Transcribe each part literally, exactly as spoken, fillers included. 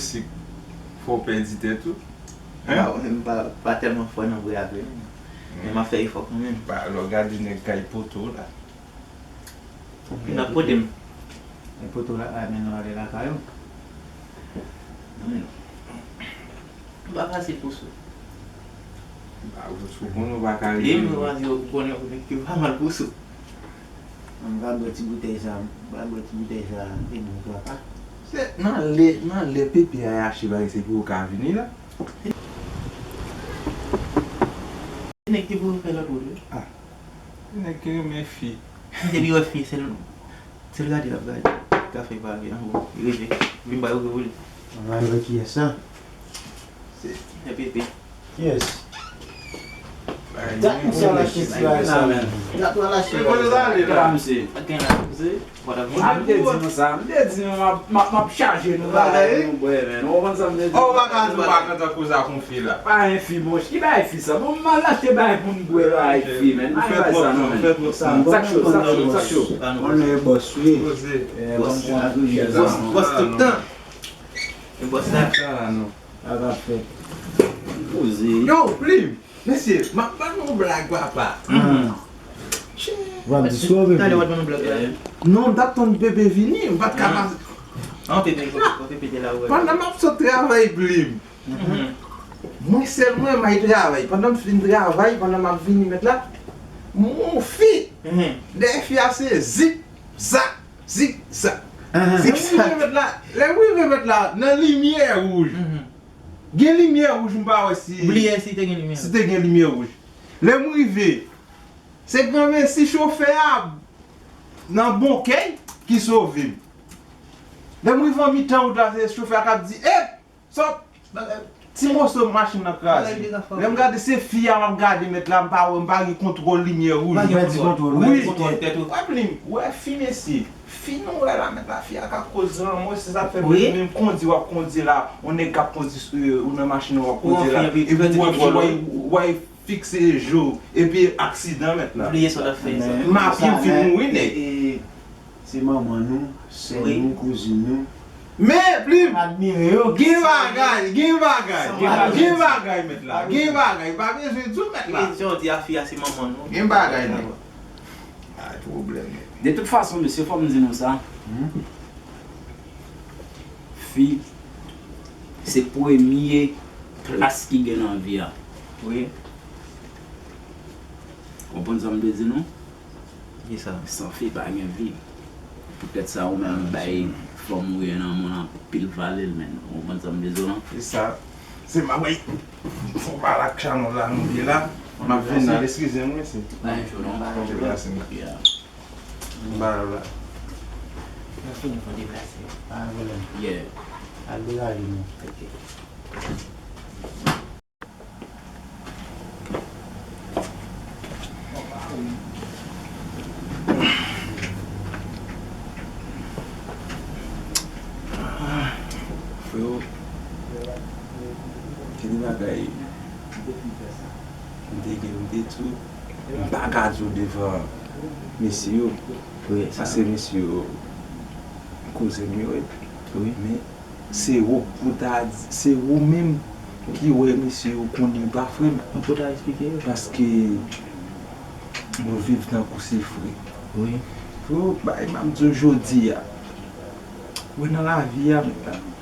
Sik fè w pèdi tèt ou. Hein? Ba, m pa, pa tèlman fò nan vre a vre, men, men m ap fè efò kanmenm. Ba, lè w gade nèg kay poto la. Vin ap pote m. E poto la, a, men nan ale lakay ou. Non, men. M pa fasil pou sou. Ba, ou sou konnen ou pa ka rive. E m, ou konnen ou pa mal pou sou. M va bwè ti boutèy sa, m va bwè ti boutèy sa, e bon, papa. Se nan lè, nan lè Pepe a achte bagay, se pou ou ka vini la. Nèg te pou fè lòt wout, wi. Ah. Nèg ki renmen fi. M te pi wè fi, se l, se l gade l ap gade. Ka fè bagay, an bon, li reve. Vin bay ou pou li. An al wè kiyès sa. Se Pepe. Kiyès? Dat misye al achte ti bagay sa, men. Dat pral achte bagay sa. Kote sa ale la, misye? Ak gen la, misye. A, m te di nou sa, m te di nou m ap, m ap, m ap chaje nou bagay pou nou bwè, men. Ou konprann sa m te di? Oh, ou pa ka di ou pa kontan koze ak yon fi la. Pa yon fi, monchè. Ki bagay fi sa? Bon, m al achte bagay pou m bwè la ak fi, men. M pa bay sa non, men. Sa k cho, sa k cho, sa k cho. On est boss, wi. Bòs, bòs tout tan. E bòs la. Sa la non. Sa va fèt. Poze. Yo, Plim! Mesye, m ap ban nou yon blag, papa. W ap di sa w vle. Talè w ap ban nou blag la. Non, m t ap tann Pepe vini, m pa t ka pa. An, Pepe, Pepe te la, wè. Pandan m ap sot travay, Plim. Mwen sèl mwen, m al travay. Pandan m fin travay, pandan m ap vini mèt la, m wè yon fi. Dèyè fi a se zip, zak, zip, zak. Lè m rive mèt la, lè m rive mèt la, nan limyè wouj. Gen limyè wouj, m pa wè si. Bliye si te gen limyè. Si te gen limyè wouj. Lè m rive, se granmesi chofè a nan bon kè ki sove m. Lè m rive an mitan wout la, se chofè a k ap di, "Ep! Sòt!" Ti moso machin nan kraze. Lè m gade, se fi a m ap gade mèt la, m pa wè, m pa gen kontwòl limyè wouj. Ou pèdi kontwòl, ou pèdi kontwòl tèt ou. Wè, Plim, wè fi, mesye. Fi nou wè la, mèt la, fi a ka koze anmwe, se sa k fè menm kondi w ap kondi la, yon nèg k ap kondi, euh, ou nan machin nan w ap kondi la, epi w wè, w wè, w wè fikse je w, epi aksidan mèt la. Bliye sa w t ap fè sa. M a pye m fin mouri, nèg. Se manman nou, sè nou, kouzin nou. Men, Plim! Admire yo. Gen bagay, gen bagay. Gen bagay, mèt la. Gen bagay. Pa bezwen di w, mèt la. Gen bagay, nèg. Ay, pwoblèm, nèg. De tout fason, mesye, fò m di nou sa. Fi, se premye plas ki gen nan vi a. Wi. Konprann sa m vle di nou? Kisa? San fi pa gen vi. Poutèt sa, ou menm bay fanm ou ye nan moun anpil valè l, men. Ou konprann sa m vle di w lan? Se sa. Se m ap bay fon balak chalon la nou ye la. M ap vin nan, eskize m, wi, se. Pa gen cho non. Fon deplase m. M ba yo la. Nan fini fon deplase. Pa gen pwoblèm. Yeah. Al degaje nou. Ok. Frewo, gen de bagay m te gen, m te di w, m pa ka di w devan mesye yo, paske mesye yo kouzen m yo, wi. Men, se ou pou ta di, se ou menm ki wè mesye yo konnen, pa vre m? Ou pou ta eksplike yo? Paske nou viv tankou se frè. Wi. Freo, bay m ap di w jodi a. Wè nan lavi a,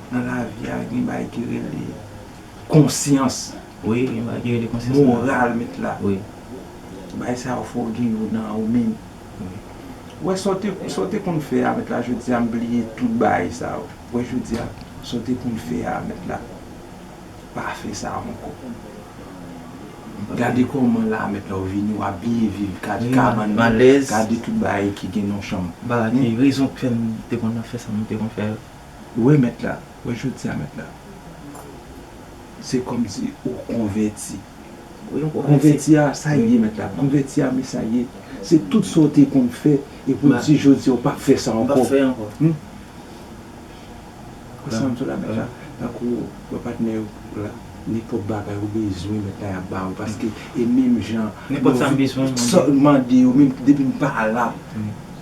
nan lavi a, gen bagay ki rele konsyans. Wi, gen bagay ki rele konsyans. Moral, mèt la. Wi. Bagay sa yo fò w gen yo nan ou menm. Wi. Wè, sa w te, sa w te konn fè a, mèt la, jodi a, m bliye tout bagay sa yo. Wè, jodi a, sa w te konn fè a, mèt la, pa fè sa ankò. Gade kòman la, mèt la, w vini, w ap byen viv, gade kabann nan, gade tout bagay ki gen nan chanm. Bagay ki rezon k fè m te konn ap fè sa m te konn fè yo. Wè, mèt la, wè, jodi a, mèt la, se kòmsi ou konvèti. Konvèti a, sa ye, mèt la. Konvèti a, men sa ye. Se tout sa w te konn fè, epi w di jodi a w p ap fè sa ankò. M p ap fè ankò. Konsa m di w la, mèt la. Tankou, wè, patnè yo la, nenpòt bagay ou bezwen, mèt la, y ap ba ou. Paske, e menm jan, nenpòt sa m bezwen, mande yo, menm depi m pa la,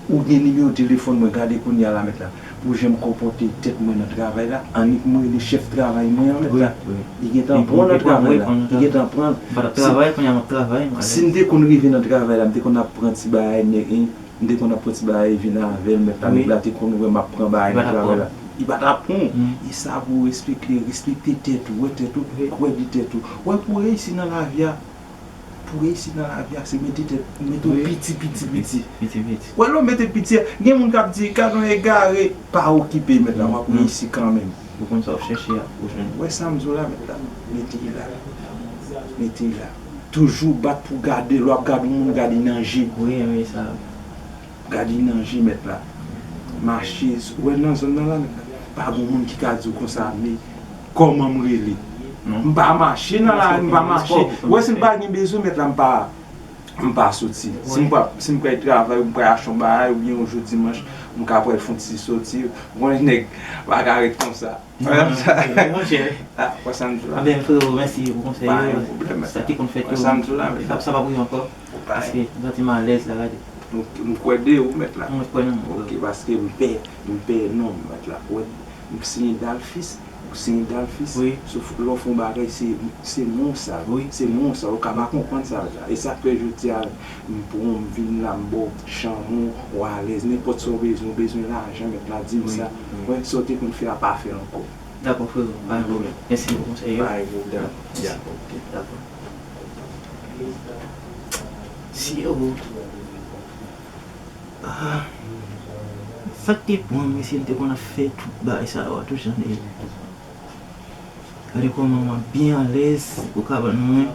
ou gen nimewo telefòn mwen, gade kounye a la, mèt la. pou jan m konpòte tèt mwen nan travay la, annik mwen rele chèf travay mwen an, mèt la. Li gentan bon nan travay la. Li gentan pran. M pa t ap travay, kounye a m ap travay, m alèz. Si m te konn rive nan travay la, m te konn ap pran ti bagay, nèg, m te konn ap pran ti bagay vin avè l, mèt la, nèg la te konn wè m ap pran bagay nan travay la. Li pa t ap pran. E sa pou w respekte, respekte tèt ou, wè tèt ou, kwè de tèt ou. Wè pou w reyisi nan lavi a, pou w reyisi nan lavi a, se mete tèt, mete w piti, piti, piti. Piti, piti. Wè lè w mete piti a, gen moun k ap di, "Gad yon egare," pa okipe, mèt la, w ap reyisi kanmenm. Ou konn sa w ap chèche a, ou jwenn. Wè sa m di w la, mèt la, mete l la. Mete l la. Toujou bat pou gade, lè w ap gade yon moun, gade nan je. Wi, wi, sa. Gade nan je, mèt la. Mache, wè nan zòn nan la, mèt la. Pa gen moun ki ka di w konsa, men kòman m rele? M pa mache nan lari, m pa mache. Wè, si m pa gen bezwen, mèt la, m pa, m pa soti. Si m pa, si m pral travay, ou m pral achte yon bagay, oubyen yon jou dimanch, m ka pral fè yon ti soti. Ou konnen nèg pa ka ret konsa. Monchè. Ah, wè sa m di w la. Anben, frero, mèsi pou konsèy yo. Pa gen pwoblèm, mèt la. Sa ki konn fèt yo, sa p ap rive ankò. Paske m santi m alèz la, gade. M kwè de ou, mèt la. Mwen kwè nan mwen. Ok, paske m pè, m pè non, mèt la. Wè, m se yon dalfis, ou se yon dalfis. Wi. Sof lè w fè yon bagay, se, se mwen w sal. Wi. Se mwen w sal. Ou ka pa konprann sa, mèt la. E sa k fè jodi a, m pran w, m vin la, m ba w chanm ou, ou alèz. Nenpòt sa w bezwen, ou bezwen lajan, mèt la, di m sa. Wi. Wè, sa w te konn fè a, pa fè l ankò. Dakò, frero, pa gen pwoblèm. Mèsi pou konsèy yo. Pa gen pwoblèm. Ya, ok. Dakò. Si, oh. Ah. Sa k te pran m, mesye, m te konn ap fè tout bagay sa yo a, tout jan de. Gade kòman m ap byen alèz, pou kabann mwen.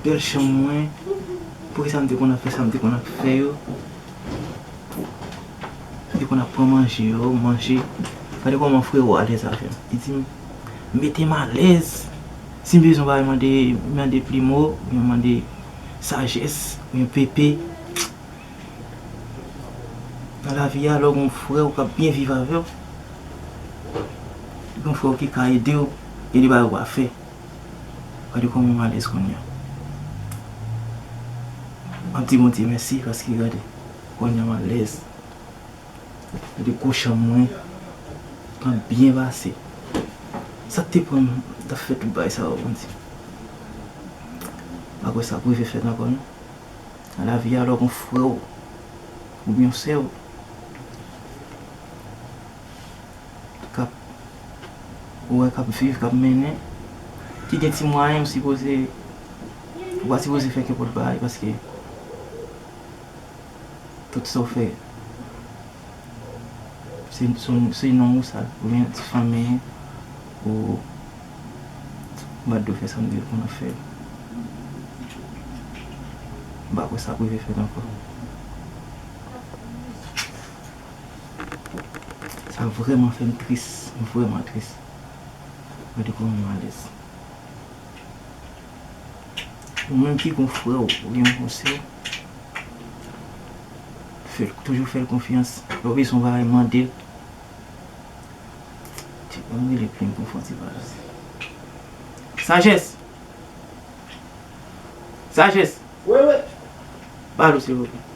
Bèl chanm mwen. Poukisa m te konn ap fè sa m te konn ap fè yo? M te konn ap pran manje yo, manje. Gade kòman frero alèz avè m. Li di m, mete m alèz. Si m bezwen bagay, mande, mande Plimo, oubyen mande Sajès, oubyen Pepe. Nan lavi a, lè w gen yon frè w k ap byen viv avè w, gen yon frè w ki ka ede w, gen de bagay ou pa fè. Gade kòman m alèz kounye a. M ap di Bondye mèsi paske gade, kounye a m alèz. Gade gwo chanm mwen, m ap byen pase. Sa k te pran m, m t ap fè tout bagay sa yo, Bondye. M pa kwè sa pou rive fèt ankò, non. Nan lavi a, lè w gen yon frè w oubyen yon sè w k ap, ou wè k ap viv, k ap mennen, ki gen ti mwayen, ou sipoze, ou pa sipoze fè kenpòt bagay, paske tout sa w fè, se, se, se non ou sa, oubyen ti fanmi ou, m pa t dwe fè sa m te konn ap fè. M pa kwè sa pou rive fèt ankò. Sa vrèman fè m tris, m vrèman tris. Gade kòman m alèz. Ou menm ki gon frè w, oubyen yon sè w, fè, toujou fè l konfyans. Lè w bezwen yon bagay, mande l. Ti, ann rele Plim pou fè yon ti bagay. Sajès! Sajès! Wi, wi. Pale, silvouplè.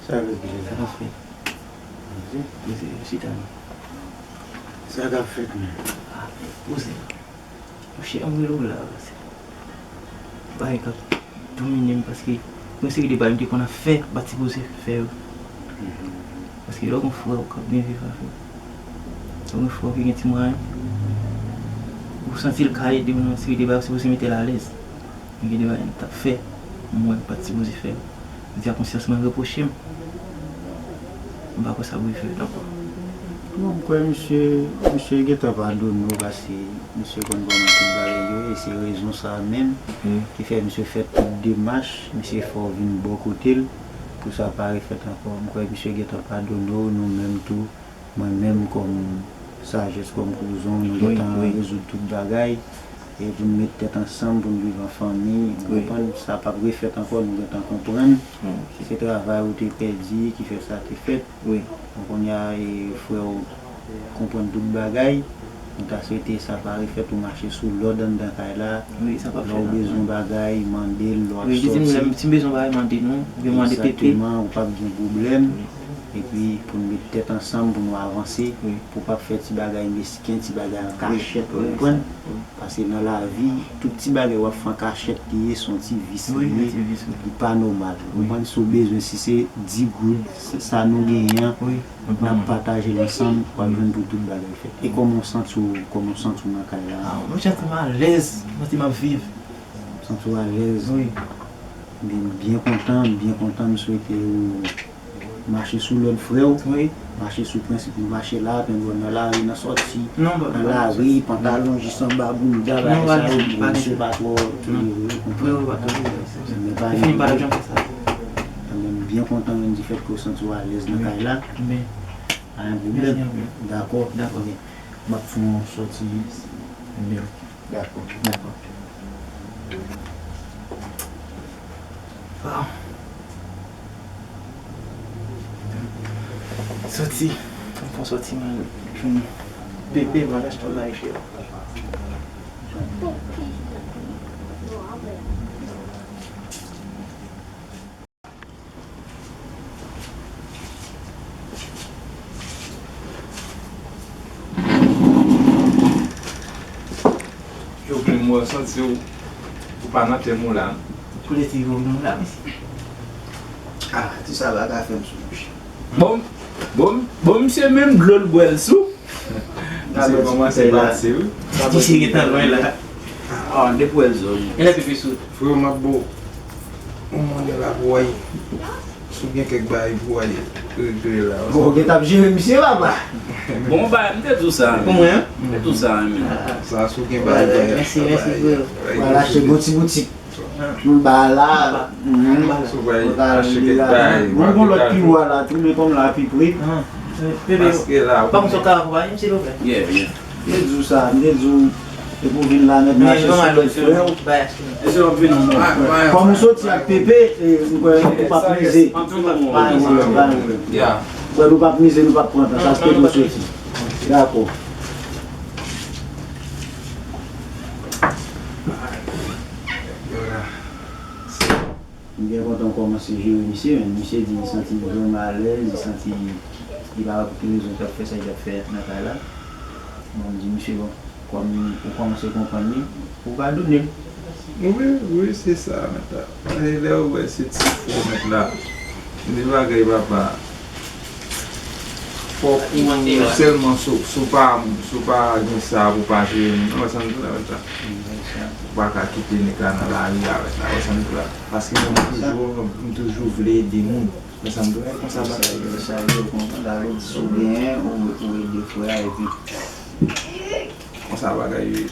Sa vle di? Sa k ap fèt? Poze, poze, chita non. Sa k ap fèt menm? Ah, poze. Monchè, ann rele w la, se bagay k ap domine m paske gen yon seri de bagay m te konn ap fè, m pa t sipoze fè yo. Paske lè w gen yon frè w k ap byen viv avè w, lè w gen yon frè w ki gen ti mwayen, ou santi l ka ede w nan yon seri de bagay, ou sipoze mete l alèz. Men gen de bagay m t ap fè, m wè m pa t sipoze fè yo. Jodi a konsyans mwen repwoche m. M pa kwè sa pou rive ankò. Non, m kwè misye, misye gentan padone w paske misye konn kòman tout bagay yo ye, e se rezon sa a menm ki fè misye fè tout demach, misye fè w vin bò kote l pou sa pa refèt ankò. M kwè misye gentan padone w, nou menm tou, mwen menm kòm Sajès, kòm kouzen w, nou gentan rezoud tout bagay. E pou n met tèt ansanm, pou n viv an fanmi, ou konprann, sa p ap refèt ankò, nou gentan konprann. Se travay ou te pèdi ki fè sa te fèt. Bon, kounye a, e, frè w konprann tout bagay. Mwen ta swete sa pa refèt, ou mache sou lòd anndan kay la. Wi, sa p ap fèt ankò. Lè w bezwen bagay, mande l, lè w ap sòti. Wi, li di m lè m, si m bezwen bagay, mande nou, oubyen mande Pepe. Egzakteman, ou p ap gen pwoblèm. Wi. Epi, pou n met tèt ansanm, pou nou avanse, wi, pou w p ap fè ti bagay mesken, ti bagay an kachèt, ou konprann? Wi, sa, wi. Paske nan lavi, tout ti bagay w ap fè an kachèt li ye, se yon ti vis li ye, li pa nòmal. Ou konprann? Si w bezwen, si se dis goud, sa nou genyen an, n ap pataje l ansanm, w ap jwenn pou tout bagay fèt. E kòman w santi w, kòman w santi w nan kay la? Ah, mwen santi m alèz, mwen santi m ap viv. Santi w alèz? Wi. M byen kontan, m byen kontan, m swete ou mache sou lòd frè w. Wi. Mache sou prensip, nou mache la, pen bò nan lari, nan sòti, nan lari, pantalon jis anba bounda, bagay sa yo, bon, misye pa twò tolere yo, konprann? Wi, wi, pa tolere. Men pa gen pwoblèm. Mwen byen kontan menm di fèt ke w santi w alèz nan kay la. Pa gen pwoblèm. Dakò. Dakò. M ap fè yon sòti. Dakò. Dakò. Ah. Sòti. M fè yon sòti, m al jwenn Pepe, m al achte yon bagay chè. Jovenel, mwen santi w, ou pa nan tèm ou la. Kote ti Jovenel la, mesye? Ah, ti sa la ka fè m sou bouch. Bon, bon, bon, misye menm dlo l bwè l sou. Misye kòmanse pase, wi. Misye gentan lwen la. Ah, depi w wè l zòn. E lè pipi sou. Freo, m ap ba w yon mwayen la pou w al, si w gen kèk bagay pou w al regle la. Bon, ou gentan ap jere misye, papa. Bon, bay, m te di w sa. Pou mwen, hein? M te di w sa, hein, men. Sa, si w gen bagay pou w al, mèsi, mèsi, freo. W al achte bon ti boutik. Nou ba la, mhm. Si w al achte kèk bagay, mwen gon lòt piwa la tou, men kòm la pi pre. Paske la, ou pa konn sa w ka akonpaye m, silvouplè? Yeah, yeah. M te di w sa, m te di w, epi w vin la nèt mache sou lòd frè w. Mesye w ap vin yon mò. Kòm ou soti ak Pepe, e, m kwè nou p ap mize. Pa gen pwoblèm, pa gen pwoblèm. M kwè nou p ap mize, nou p ap pran tan. Sa se Pepe w soti. Dakò. M byen kontan w kòmanse jere misye, men misye di li santi l vrèman alèz, li santi li pa wè pou ki rezon li t ap fè sa li t ap fè nan kay la. Bon, m di misye, bon, kòm ou kòmanse konprann li, ou padone l. Wi, wi, se sa, mèt la. E lè ou wè se ti fo mèt la. Gen de bagay, papa. Fòk ou sèlman, si w, si w pa, si w pa gen sa pou w pa jere moun, ou wè sa m di w la, mèt la. Ou pa ka kite nèg la nan lari avèk la, ou wè sa m di w la. Paske mwen, m toujou, m toujou vle ede moun. Ou wè sa m di w la, e konsa bagay yo ye. Sa yo konprann, sa vle di si w genyen, ou, ou ede frè a, epi Konsa bagay yo ye.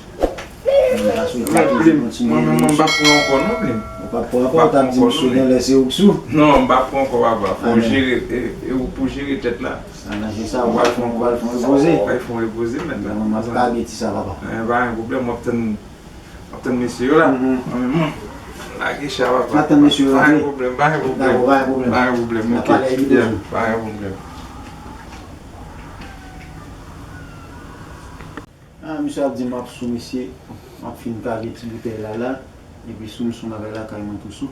Mwen menm, mwen m p ap pran ankò non, men. Ou p ap pran ankò, ou t ap di misye genlè se ou k sou. Non, m p ap pran ankò, papa. Fò w jere, e, e ou pou jere tèt la. Sa nan je sa, ou pral fè, ou pral fè yon repoze. Ou pral fè yon repoze, mèt la. Mwen, m ap kage ti sa, papa. E, pa gen pwoblèm, w ap tann, w ap tann mesye yo la. Mwen menm, mwen lage cha, papa. W ap tann mesye yo rantre. Pa gen pwoblèm, pa gen pwoblèm. Dakò, pa gen pwoblèm. Pa gen pwoblèm, ok. N a pale a Bidouzou. Pa gen pwoblèm. Ah, misye ap di m ap sou misye, m ap fin kave ti boutèy la la, epi si m sou m ap al lakay mwen tou sou.